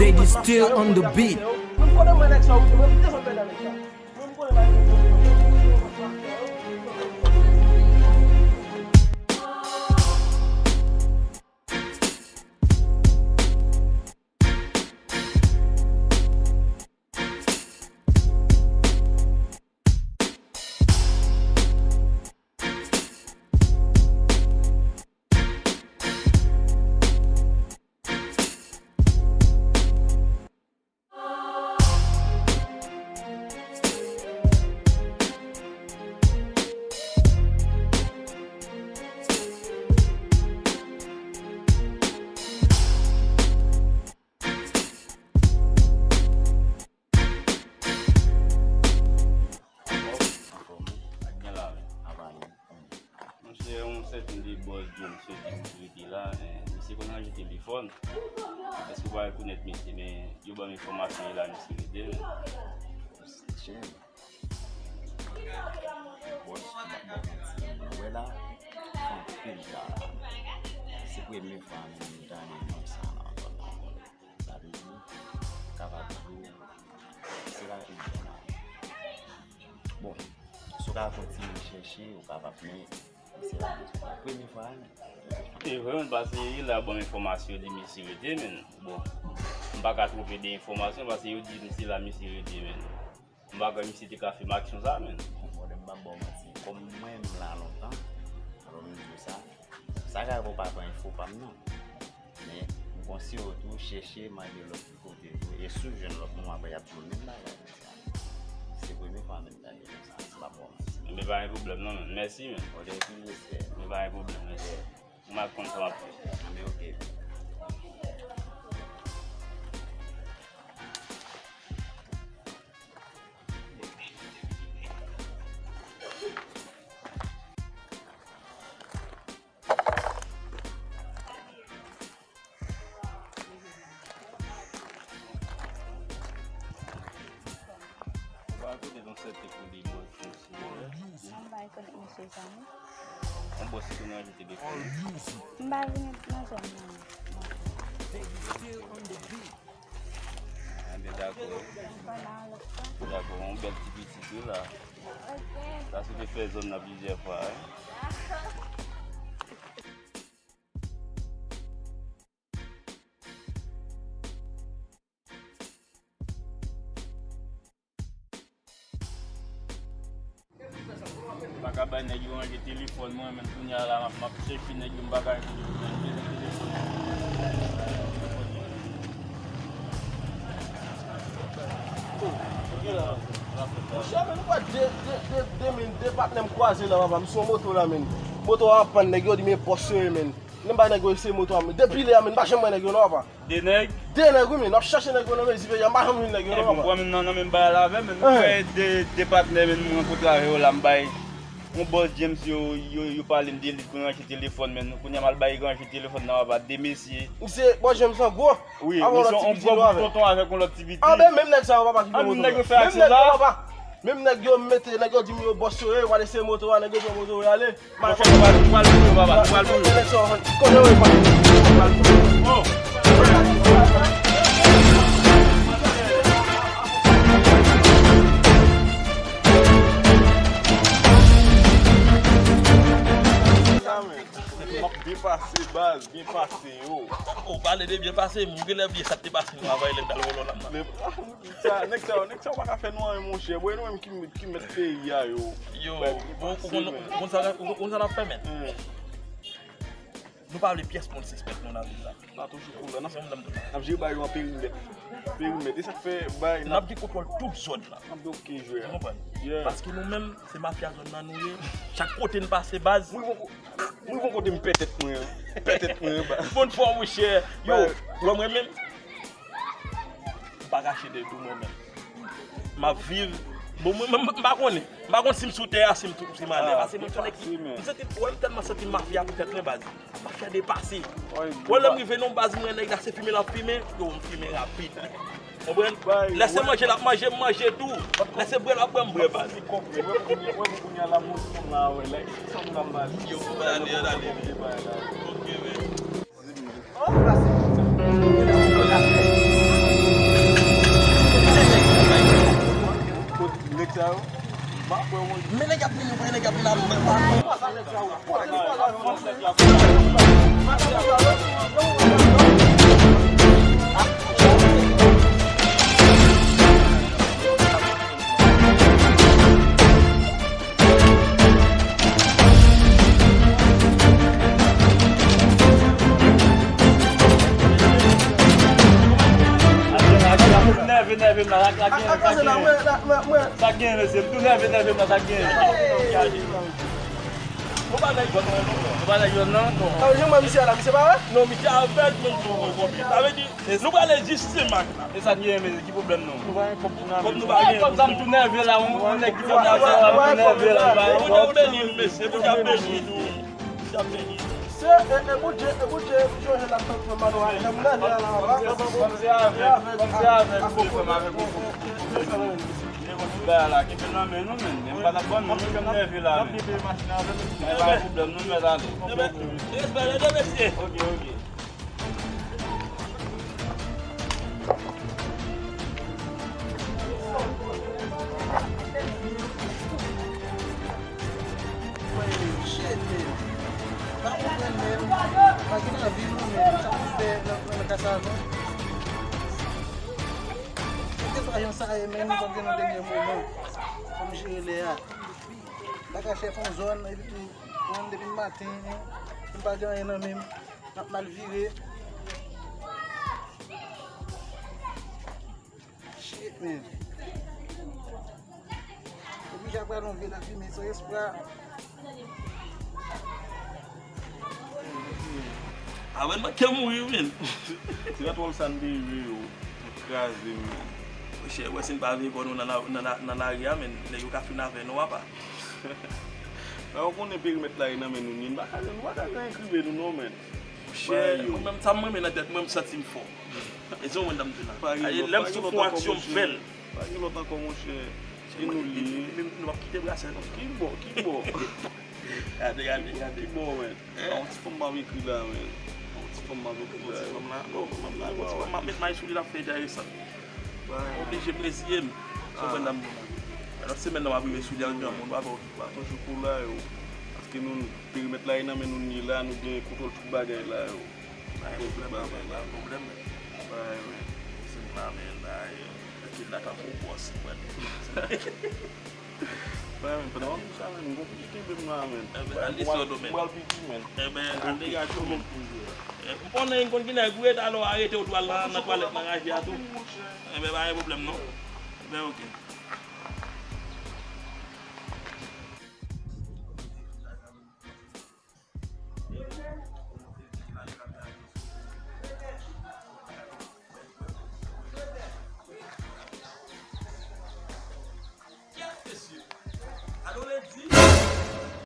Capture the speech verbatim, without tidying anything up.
Lady Still on the beat. Anfòm, wi. Ak byen la, wi. Apa nou? Monchè, yon sèten de bòs James yo ki rete la, eh, misye konn ranje telefòn. Èske w pa rekonèt misye? Men yo ban m enfòmasyon la, misye rete, men. Bòs, m ap ba w manti, mwen wè la, fè anpil tan la. Se premye fwa mwen tande nonm sa nan zòn nan ankò. Sa vle di, m kapab di w, se la ki m fè la. Bon, si w ka kontinye chèche, ou kapab, men se la ki m fè la. Premye fwa, men. E vre, men, paske li la ban m enfòmasyon, di misye rete, men, bon, m pa ka twonpe de enfòmasyon, paske yo di m se la misye rete, men. M pa kwè misye te ka fè m aksyon sa, men. Bon, m p ap ba w manti. Kòm mwen menm la lontan, alò m di w sa, sa ka fè w pa pran enfo pa m nan. Men, m konseye w tou, chèche, mande lòt kote tou. E si w jwenn lòt moun, apre y ap di w menm bagay. Se premye fwa menm m tande konsa, se pa bon. Men pa gen pwoblèm non, men. Mèsi, men. Ok, pi respè. Men pa gen pwoblèm, mèsi. M ap konn sa m ap fè. Anben, ok. Ou pa kote yon sèten kou de bòs, mesye. Mwen pa rekonèt mesye sa, non. Yon bòs ki konn ranje telefòn. Mwen pa vin nan zòn nan. Anben, dakò. Dakò, yon bèl ti pitit wi la. Ok. Sa sou te fè zòn nan plizyè fwa, wi. M pa ka bay nèg yo ranje telefòn mwen, men kounye a la, m ap, m ap chèche nèg yo, m pa ka jwenn yo, m bezwen telefòn. Monchè, men nou wè de, de, de, de, men, de patnè m kwaze la, papa, m sou moto la, men. Moto a ap pann, nèg yo di men bòs yo ye, men. Lè m bay nèg yo eseye moto a, men depi lè a, men, m pa janm wè nèg yo non, papa. De nèg? De nèg, wi, men. N ap chèche nèg yo nan mezi peyi a, m pa janm jwenn nèg yo non, papa. Ebyen, m wè menm nan, nan menm bagay la avè m, men nou fè de, de patnè, men m rankontre avè yo la, m bay yon bòs James yo, yo, yo pale m de li, pou ranje telefòn, men kounye a m al bay ranje telefòn nan, papa, de mesye. Misye, bòs James lan gwo. Wi, misye yon gwo bout tonton avèk yon lòt ti pitit. Anben, menm nèg sa yo, papa, ki pran moto yo. Menm nèg yo, papa. Menm nèg yo mete, nèg yo di m yo bòs yo ye, yo pral eseye moto a, nèg yo pran moto yo ale. Monchè, nou pral, nou pral boule yo, papa, nou pral boule yo. Kote yo ye, papa? Nou pral boule yo. Oh. M ap byen pase, baz, byen pase, yo. Ou pale de byen pase, m genlè bliye sa k te pase m avè lè m t al wè w la. Sa, nèg sa yo, nèg sa yo pa ka fè nou anyen, monchè. Bwè nou menm ki, ki mèt peyi a, yo. Yo, ou konn sa, ou konn sa n ap fè, men? Nou pa vle pyès moun sispèk nou nan vil la. N a toujou kou la. N ap, n ap jere bagay yo an perimèt. Perimèt. E sa k fè bagay n ap gen kontwòl tout zòn nan. N ap gen okenn jwè. Ou konprann? Paske nou menm, se mafya zòn nan nou ye. Chak kote n pase, baz. Mwen, mwen, mwen, mwen kote m pètèt mwen. Pètèt mwen, baz. Bon fò, monchè. Yo, ou wè mwen menm? M pa kache de tou mwen menm. M ap viv. Bon, mwen, mwen, m pa konnen. M pa konn si m sou tè a, si m tou, si m anlè. Paske mwen se nèg ki, m santi, wè, m tèlman santi mafya pou tèt mwen, baz. Mafya depase. Wè, lè m rive nan baz, m wè nèg la se fimen l ap fimen, yo, m fimen rapid. Konprann? Lè se manje l ap manje, m manje tou. Lè se bwè l ap bwè, m bwè, baz. Yo, ann ale, ann ale. Ok, men. Yo, pase. Nève, nève m la, sa k gen, sa k gen. Sa k gen, mesye, m tou nève, nève m la, sa k gen. Nou pa nèg jòn nan, non. Nou pa nèg jòn nan, non. Sa vle di, mwen, misye la, misye pa wè? Non, misye avèg menm tou, konprann. Sa vle di, nou prale jis Senmak la. E sa k gen, mesye, ki pwoblèm nou? Nou pa gen kòb pou n ale. Kòb nou pa gen. Kòb sa m tou nève la, yon nèg ki fè sa, m tou nève la. Bondye beni l, mesye, Bondye ap beni l tou. Bondye ap beni l. Se, e, e Bondye, e Bondye, m sonje l ap fè m fè mal wè. Lè m nève la, la, la. Kòm se avèg, kòm se avèg, kòm se avèg, kòm se avèg. Bagay la, kenbe nan men nou, men. Men m pa t ap ban nou, men m nève la, men. Pa gen pwoblèm, nou mèt ale. Respè, respè, mesye. Ok, ok. Mwen, shit, man. Pa konprann, man. Pa gen anvi, non, man. Sa pou fè nan, nan ka sa, non. Kèlkeswa jan sa ye, man, nou pa gen nan dènye moman. Fò m jere lè a. M pa ka chèf yon zòn, epi tou, mwen, depi maten, m pa gen anyen nan men m. M ap mal vire. Shit, man. Epi, jan pral yon vye lafimen san espwa. A, men, mwen te mouri, men. Se nan twòl sa n te ye, yo. Kraze m, men. Monchè, wè, si n pa veye kò nou nan la, nan la, nan lari a, men, nèg yo ka fin avè nou, apa. Sa ou konnen perimèt la e nan men nou, ni n pa ka, nou pa ka gen krive nou, non, men. Monchè, mwen menm, sa m renmen nan tèt mwen, m santi m fò. E se yon mwen dam di la. Lè m sou fon aksyon, m fè l. Pa gen lòt ankò, monchè. E nou li. Nou p ap kite brasè, non. Ki bò, ki bò? Gade, gade, gade. Ki bò, men? Yon ti fanm m ap ekri la, men. Yon ti fanm m ap ekri la. Yon ti fanm la. Non, fanm la, yon ti fanm m ap met may sou li, l ap fè enteresan. Mwen oblije m reziye m. Se yon mwen dam di la. Lòt semèn nan, m ap rive sou li ak granmoun, pa fè okipe. Pa toujou pou la, yo. Paske nou, perimèt la e nan men nou, nou ye la, nou gen kontwòl tout bagay la, yo. Pa gen pwoblèm, pa gen pwoblèm. Bay, men. Se m la, men, bay. Tranquille, la, tankou bòs, mwen. Bay, men, pandan w ap di sa, men, m gon piki kenbe m la, men. Ebyen, al desann do, men. M pral piki, men. Ebyen, al degaje w, men. Eh, m konnen, m konn ki nèg ou ye, talè w arete w tou al nan, nan twalèt nan raje a tou. Ebyen, pa gen pwoblèm, non. Ebyen, ok.